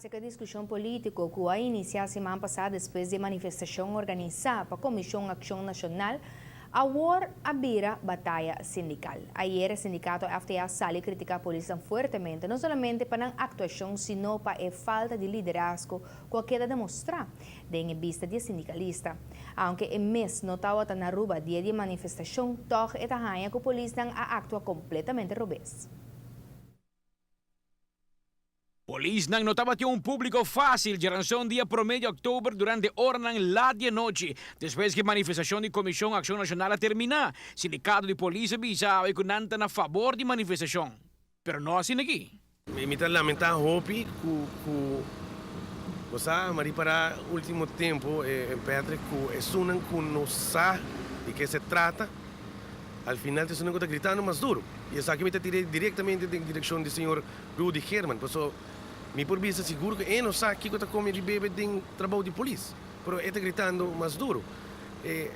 Parce cu discusion politico cu a inicia siman pasa despues di e manifestacion organisa pa Comision Accion Nacional, awor a bira bataya sindical. Ayera e sindicato FTA a sali critica polisnan fuertemente, no solamente pa nan actuacion sino pa e falta di liderazgo cu a keda demostra den e bista di e sindicalista. Aunke e mes no tawata na Aruba dia di e manifestacion, tog e ta haña cu polisnan a actua completamente robes. Polisnan no tabatin un públiko fásil djaranson dia promé di òktober durante oranan lat di anochi, despues ku e manifestashon di Komishon Akshon Nashonal a terminá. Sindikato di polis a bisa awe ku nan ta na fabor di manifestashon, pero no asina aki. Mi ta lamentá hopi ku ku bo sa ma ripará último tempu Patrick ku esunnan ku no sa di ke se trata. Al final ta esunnan ku ta gritando mas duru. I esaki mi ta tira direktamente den direkshon di señor Rudy Geerman, paso mi por bisa sigur ku e no sa kiko ta kome di bebe den trabou di polis, pero e ta gritando mas duru. E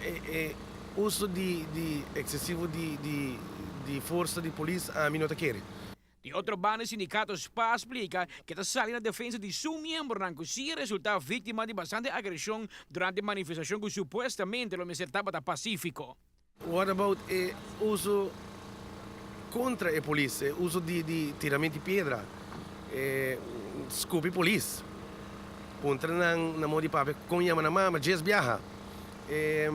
e uso di di eksesivo di di di forsa di polis ami no ta kere. Di otro banda e sindikato spa a splika ku e ta sali na defensa di su miembronan ku si a resultá víktima di bastante agreshon durante manifestashon ku supuestamente lo mester tabata pasífiko. What about e uso kontra e polis, e uso di di tiramento di piedra, e skupi polis, puntra nan na modo di papia kon yama nan mama djes biaha, e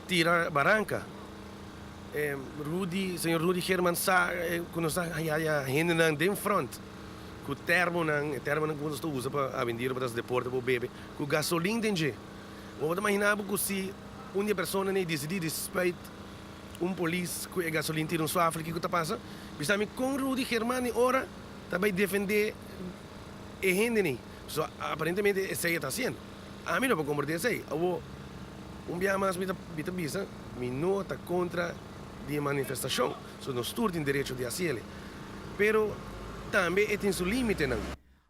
tira baranka. Rudy, señor Rudy Geerman sa ku nos ta haya hendenan den front ku termonan, e termonan ku nos ta usa pa awendia pa ta hasi deporte pa bebe, ku gasolin den dje. Bo ta imagina bo ku si un di e personanan ei disidí di spuit un polis ku e gasolin tira un swafel kiko ta pasa? Bisa mi kon Rudy Geerman e ora ta bai defendé e hendenan ei? So aparentemente esei e ta hasiendo. Ami no por komprendé esei. Awor, un biaha mas mi ta mi ta bisa, mi no ta kontra di e manifestashon, so nos tur tin derecho di hasiel, pero tambe e tin su límitenan.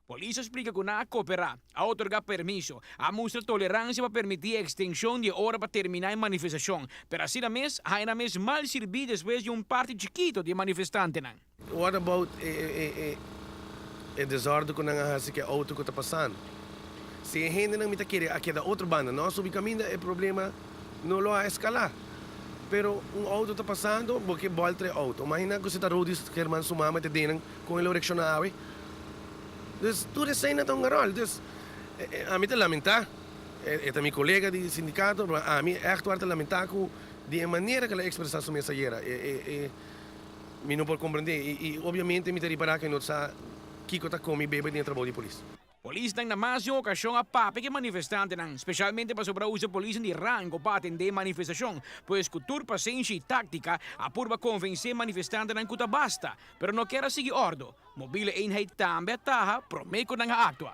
Polis a splika ku nan a koperá, a otorgá permiso, a mustra toleransia pa permití e ekstenshon di e ora pa terminá e manifestashon, pero asina mes haña nan mes mal sirbí despues di un parti chikito di e manifestantenan. What about e e desorde ku nan a hasi ku e auto ku ta pasando? Si e hendenan mi ta kere a keda otro banda, no a subi kaminda, e problema no lo a eskalá. Pero un auto ta pasando, bo ke bòltra e auto. Imagina ku si ta Rudy German su mama te den nan, kon e lo reakshoná awe? Dus tur eseinan ta hunga ròl. Dus ami ta lamentá, e ta mi kolega di sindikato, pero ami ègt wòrdu ta lamentá ku di e manera ku el a ekspresá su mes ayera. E Mi no por comprende y obviamente mi ta ripara cu e no sa kico ta come y bebe den e trabou di polis. Polisnan na mas di un ocasion a papia cu e manifestantenan, specialmente pasobra a usa polisnan di rango pa atende e manifestacion, pues cu tur pasenshi y tactica a purba convence e manifestantenan cu ta basta, pero no kier a sigui ordo. Mobile Eenheid tambe a taha prome cu nan a actua.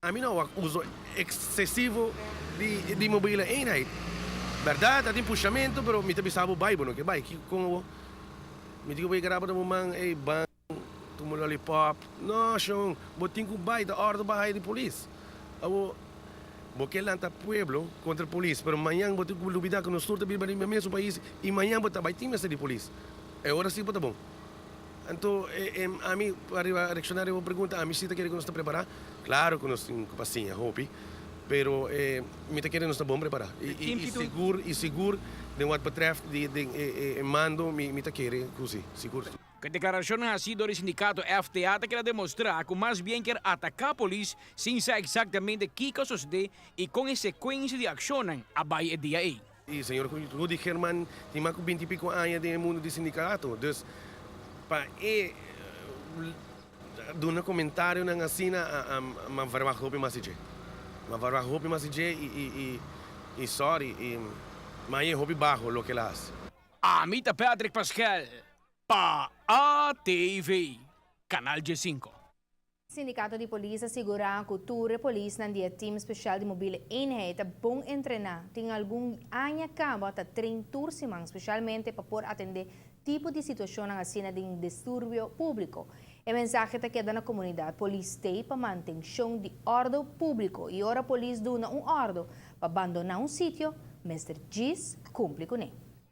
Ami no wak uso eksesivo di mobile eenheid. Bèrdat, a tin pushamentu, pero mi ta bisa bo bai, bo no ke bai. Kiko kon awor? Mi tin ku bai graba na bo man, ey, ban tuma lollipop. No, shon, bo tin ku bai, ta òrdu bahai di polis. Awor, bo ke lanta pueblo kontra polis, pero mañan bo tin ku lubidá ku nos tur ta biba den e mesun pais i mañan bo ta bai tin mester di polis. E ora si bo ta bon. Anto ami pa riba reacciona riba bo pregunta, ami si ta kere ku nos ta prepara. Claro ku nos tin ku pa siña hopi, pero mi ta kere nos ta bon prepara. I sigur, i sigur den wat betreft di den e mando mi ta kere ku si, sigur. Ku e deklarashonnan hasi dor di sindikato FTA ta keda demostrá ku mas bien kier ataká polis sin sa eksaktamente kiko a sosodé i kon e sekuensia di akshonnan a bai e dia ei. E señor Rudy German tin mas ku binti i piko aña den e mundu di sindikato, dus pa e duna komentarionan asina a a verwagt hopi mas di dje. M'a verwagt hopi mas di dje i i sorry m'a haña hopi baho loke el a hasi. Ami ta Patrick Pascal pa ATV, Canal 15. Sindikato di Polis a sigurá ku tur e polisnan di e Team Spesial di Mobile Eenheid ta bon entrená. Tin algun aña kaba ta train tur siman spesialmente pa por atendé tipo di situashonnan asina den disturbio públiko. E mensahe ta keda na komunidat, polis t'ei pa mantenshon di òrdu públiko i ora polis duna un òrdu pa bandoná un sitio, mester djis kumpli kuné.